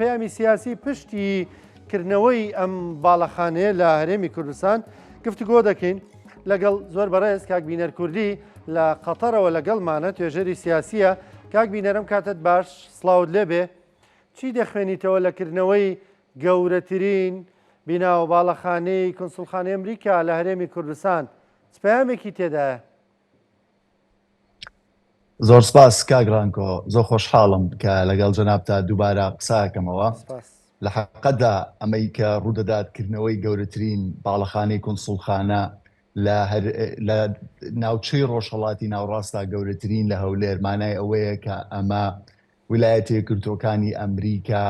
پەیامی سیاسی پشتی کردنەوەی ئەم باڵەخانەیە لە هەرێمی کوردستان گفتوگۆ دەکەین لەگەڵ زۆر بەڕێز کاک بینەر کوردی لە قەتەرەوە لەگەڵمانە توێژەری سیاسیە کاک بینەرم کاتت باش سڵاوت لێبێ چی دەخوێنیتەوە لە کردنەوەی گەورەترین بینا و باڵەخانەی کونسوڵخانەی ئەمریکا لە هەرێمی کوردستان چ پەیامێکی تێدایە؟ زۆر سپاس کاک ڕانکۆ، زۆر خۆشحاڵم کە لەگەڵ جەنابتا دووبارە قسە ئەکەمەوە. لە حەقیقەتدا ئەمەی کە ڕوودەدات کردنەوەی گەورەترین باڵەخانەی کونسوڵخانە لە هەر لە ناوچەی ڕۆژهەڵاتی ناوڕاستدا گەورەترین لە هەولێر مانای ئەوەیە کە ئەمە ویلایەتە یەکگرتووەکانی ئەمریکا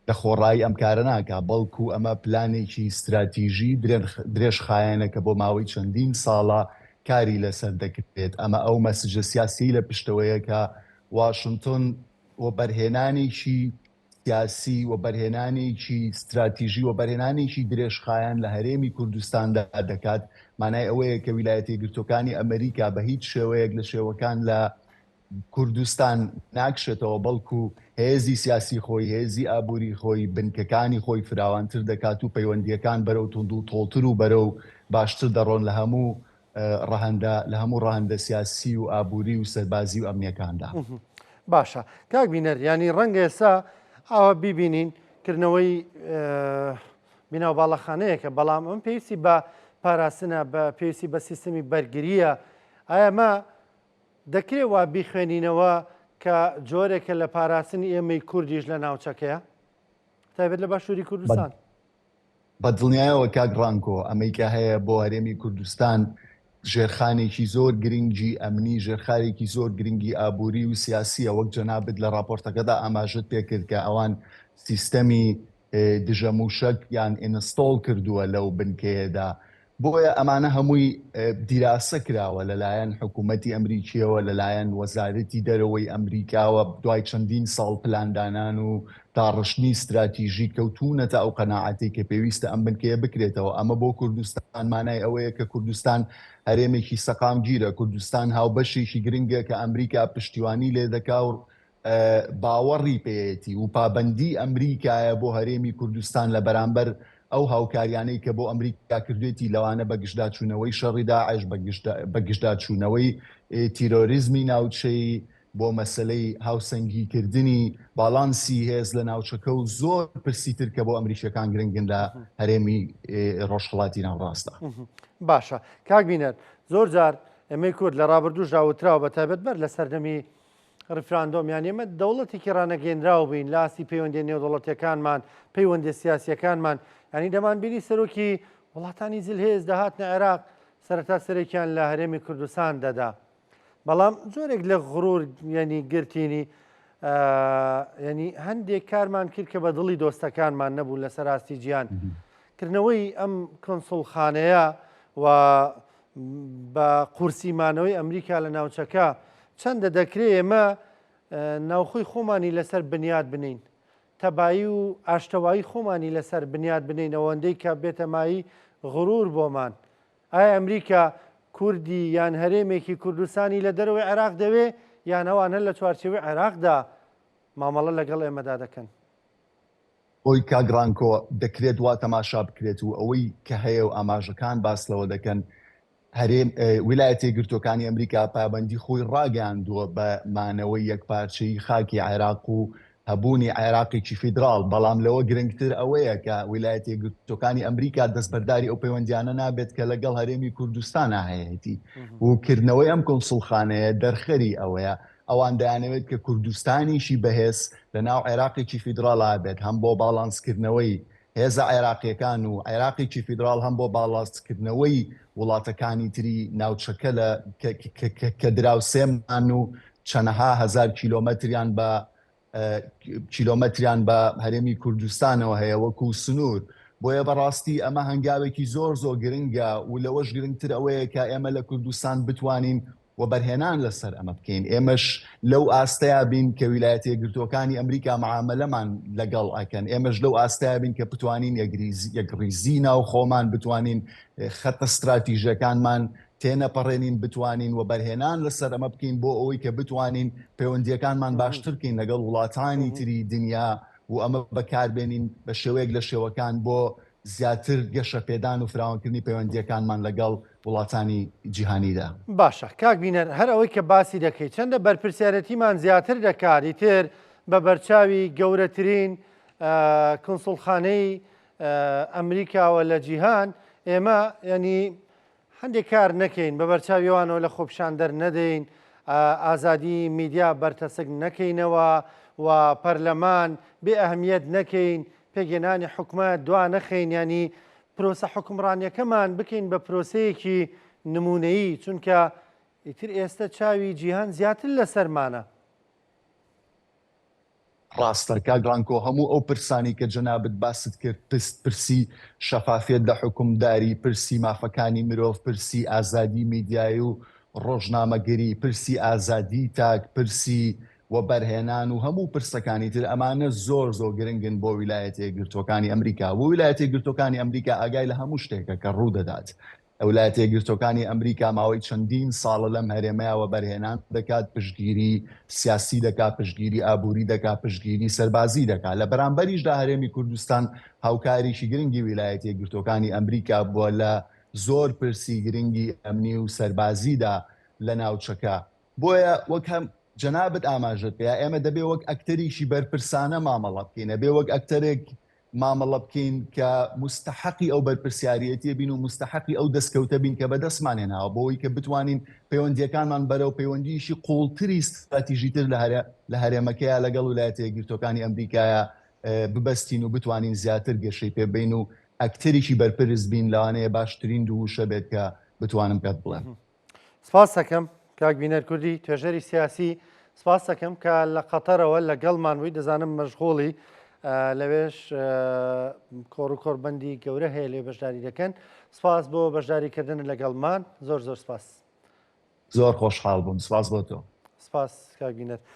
لە خۆڕایی ئەم کارە ناکا، بەڵکو ئەمە پلانێکی ستراتیژی درێژخایەنە کە بۆ ماوەی چەندین ساڵە کاری لەسەر دەکرێت. ئەمە ئەو message ە سیاسیەی لە پشتەوەیە کە واشنتۆن وەبەرهێنانێکی سیاسی، وەبەرهێنانێکی ستراتیژی، وەبەرهێنانێکی درێژخایەن لە هەرێمی کوردستاندا دەکات. مانای ئەوەیە کە ویلایەتە یەکگرتووەکانی ئەمریکا بە هیچ شێوەیەک لە شێوەکان لە کوردستان ناکشێتەوە، بەڵکو هێزی سیاسی خۆی، هێزی ئابووری خۆی، بنکەکانی خۆی فراوانتر دەکات و پەیوەندییەکان بەرەو توندوتۆڵتر و بەرەو باشتر دەڕۆن لە هەموو ڕەهەندە لە هەموو ڕەهەندە سیاسی و ئابووری و سەربازی و ئەمنییەکاندا. باشە کاک بینەر، یانی ڕەنگە ئێستا ئاوا بیبینین کردنەوەی بینا و باڵەخانەیەکە، بەڵام ئەم پێویستی بە پاراستنە، بە پێویستی بە سیستمی بەرگرییە، ئایا ئەمە دەکرێ وا بیخوێنینەوە کە جۆرێکە لە پاراستنی ئێمەی کوردیش لە ناوچەکەیە؟ تایبەت لە باشووری کوردستان. بە دڵنیایەوە کاک ڕانکۆ، ئەمەی کە هەیە بۆ هەرێمی کوردستان ژێرخانێکی زۆر گرنگی ئەمنی، ژێرخارێکی زۆر گرنگی ئابووری و سیاسییە، وەک جەنابت لە ڕاپۆرتەکەدا ئاماژەت پێکرد کە ئەوان سیستەمی دژە مووشەک یان install کردووە لەو بنکەیەدا، بۆیە ئەمانە هەمووی دیراسە کراوە لەلایەن حکوومەتی ئەمریکییەوە، لەلایەن وەزارەتی دەرەوەی ئەمریکاوە، دوای چەندین ساڵ پلاندانان و داڕشتنی ستراتیژی کەوتوونەتە ئەو قەناعەتەی کە پێویستە ئەم بنکەیە بکرێتەوە. ئەمە بۆ کوردستان مانای ئەوەیە کە کوردستان هەرێمێکی سەقامگیرە، کوردستان هاوبەشێکی گرنگە کە ئەمریکا پشتیوانی لێدەکا و باوەڕی پێیەتی و پابەندی ئەمریکایە بۆ هەرێمی کوردستان لە بەرامبەر ئەو هاوکاریانەی کە بۆ ئەمریکا کردوێتی لەوانە بەگژداچوونەوەی شەڕی داعش، بەگژداچوونەوەی تیرۆریزمی ناوچەیی، بۆ مەسەلەی هاوسەنگیکردنی باڵانسی هێز لە ناوچەکە و زۆر پرسی تر کە بۆ ئەمریکییەکان گرنگن لە هەرێمی ڕۆژهەڵاتی ناوەڕاستدا. باشە کاک بینەر، زۆر جار ئێمەی کورد لە ڕابردووشدا وتراوە بە تایبەت بەر لە سەردەمی ڕیفراندۆم یان ئێمە دەوڵەتێکی ڕانەگەیەنراو بووین لە ئاستی پەیوەندیە نێودەوڵەتیەکانمان، پەیوەندیە سیاسیەکانمان، یانی دەمانبینی سەرۆکی وڵاتانی زلهێز دەهاتنە عێراق سەرەتا سەرێکیان لە هەرێمی کوردستان دەدا، بەڵام جۆرێک لە غرور یعنی گرتینی یعنی هەندێک کارمان کرد کە بە دڵی دۆستەکانمان نەبوو لەسەر ئاستی جیان کردنەوەی ئەم کۆنسوڵخانەیە و بە قورسی مانەوەی ئەمریکا لە ناوچەکە چەندە دەکرێ ئێمە ناوخۆی خۆمانی لەسەر بنیات بنین تەبایی و ئاشتەوایی خۆمانی لەسەر بنیات بنین ئەوەندەی کە بێتە مایی غرور بۆمان ئایا ئەمریکا کوردی یان هەرێمێکی کوردستانی لە دەرەوەی عێراق دەوێ یان ئەوان هەر لە چوارچێوەی عێراقدا مامەڵە لەگەڵ ئێمەدا دەکەن؟ خۆی کاک ڕانکۆ دەکرێت وا تەماشا بکرێت و ئەوەی کە هەیە و ئاماژەکان باس لەوە دەکەن هەرێم ویلایەتە یەکگرتووەکانی ئەمریکا پابەندی خۆی ڕاگەیاندووە بە مانەوەی یەکپارچەیی خاکی عێراق و هەبوونی عێراقێکی فیدراڵ، بەڵام لەوە گرنگتر ئەوەیە کە ویلایەتە یەکگرتووەکانی ئەمریکا دەستبەرداری ئەو پەیوەندیانە نابێت کە لەگەڵ هەرێمی کوردستانا هەیەتی و کردنەوەی ئەم کونسوڵخانەیە دەرخەری ئەوەیە ئەوان دەیانەوێت کە کوردستانیشی بەهێز لە ناو عێراقێکی فیدراڵا بێت هەم بۆ باڵانسکردنەوەی هێزە عێراقیەکان و عێراقێکی فیدراڵ هەم بۆ باڵاستکردنەوەی وڵاتەکانی تری ناوچەکە لە کە دراوسێمان و چەنەها هەزار کیلۆمەتریان بە کیلۆمەتریان بە هەرێمی کوردستانەوە هەیە وەکو سنوور. بۆیە بەڕاستی ئەمە هەنگاوێکی زۆر زۆر گرنگە و لەوەش گرنگتر ئەوەیە کە ئێمە لە کوردستان بتوانین وەبەرهێنان لەسەر ئەمە بکەین، ئێمەش لەو ئاستەیا بین کە ویلایەتە یەکگرتووەکانی ئەمریکا معامەلەمان لەگەڵ ئەکەن، ئێمەش لەو ئاستەیا بین کە بتوانین یەکڕیزی ناو خۆمان بتوانین خەتە ستراتیژەکانمان تێنەپەڕێنین، بتوانین وەبەرهێنان لەسەر ئەمە بکەین بۆ ئەوەی کە بتوانین پەیوەندییەکانمان باشتر بکەین لەگەڵ وڵاتانی تری دنیا. و ئەمە بەکاربێنین بە شێوەیەک لە شێوەکان بۆ زیاتر گەشەپێدان و فراوانکردنی پەیوەندییەکانمان لەگەڵ وڵاتانی جیهانیدا. باشە کاک بینەر هەر ئەوەی کە باسی دەکەی چەندە بەرپرسیارێتیمان زیاتر دەکات ئیتر بە بەرچاوی گەورەترین کونسوڵخانەی ئەمریکاوە لە جیهان ئێمە ینی هەندێک کار نەکەین بە بەرچاوی ئەوانەوە لە خۆپیشاندەر نەدەین، ئازادی میدیا بەرتەسک نەکەینەوە و پەرلەمان بێ ئەهمیەت نەکەین، پێکهێنانی حکومەت دوا نەخەین، یانی پرۆسە حوکمڕانیەکەمان بکەین بە پرۆسەیەکی نمونەیی، چونکە ئیتر ئێستە چاوی جیهان زیاتر لەسەرمانە. ڕاستە کاک ڕانکۆ هەموو ئەو پرسانەی کە جەنابت باست کرد پست پرسی شەفافیەت لە حوکمداری، پرسی مافەکانی مرۆڤ، پرسی ئازادی میدیایی و ڕۆژنامەگەری، پرسی ئازادی تاک، پرسی وەبەرهێنان و هەموو پرسەکانی تر ئەمانە زۆر زۆر گرنگن بۆ ویلایەتە یەکگرتووەکانی ئەمریکا و ویلایەتە یەکگرتووەکانی ئەمریکا ئاگای لە هەموو شتێکە کە ڕوودەدات. ولایەتە یەکگرتووەکانی ئەمریکا ماوەی چەندین ساڵە لەم هەرێمەیا وەبەرهێنان دەکات، پشتگیری سیاسی دەکات، پشتگیری ئابووری دەکات، پشتگیری سەربازی دەکات. لە بەرامبەریشدا هەرێمی کوردستان هاوکارێکی گرنگی ویلایەتە یەکگرتووەکانی ئەمریکا بووە لە زۆر پرسی گرنگی ئەمنی و سەربازیدا لە ناوچەکە. بۆیە وەک هەم جەنابت ئاماژەت پێیا ئێمە دەبێ وەک ئەکتەرێکی بەرپرسانە مامەڵە بکەین، ئەبێ وەک ئەکتەرێک مامەڵە بکەین کە موستەحەقی ئەو بەرپرسیاریەتیە بین و موستەحەقی ئەو دەستکەوتە بین کە بەدەستمان هێناوە بۆ ئەوەی کە بتوانین پەیوەندییەکانمان بەرەو پەیوەندییەکی قووڵتری ستراتیژیتر لە هەرێمەکەیا لەگەڵ ویلایەتە یەکگرتووەکانی ئەمریکایا ببەستین و بتوانین زیاتر گەشەی پێ بەین و ئەکتەرێکی بەرپرس بین لەوانەیە باشترین دوو وشە بێت کە بتوانم پێت بڵێم. سپاس دەکەم کاک بینەر کوردی توێژەری سیاسی سپاس دەکەم کە لە قەتەرەوە لەگەڵمان بووی دەزانم مەشغوڵی لەوێش کۆڕ و کۆڕبەندی گەورە هەیە لێ بەشداری دەکەن سپاس بۆ بەشداریکردن لەگەڵمان زۆر زۆر سپاس زۆر خۆشحاڵ بووم سپاس بۆ تۆ سپاس کاک بینەر.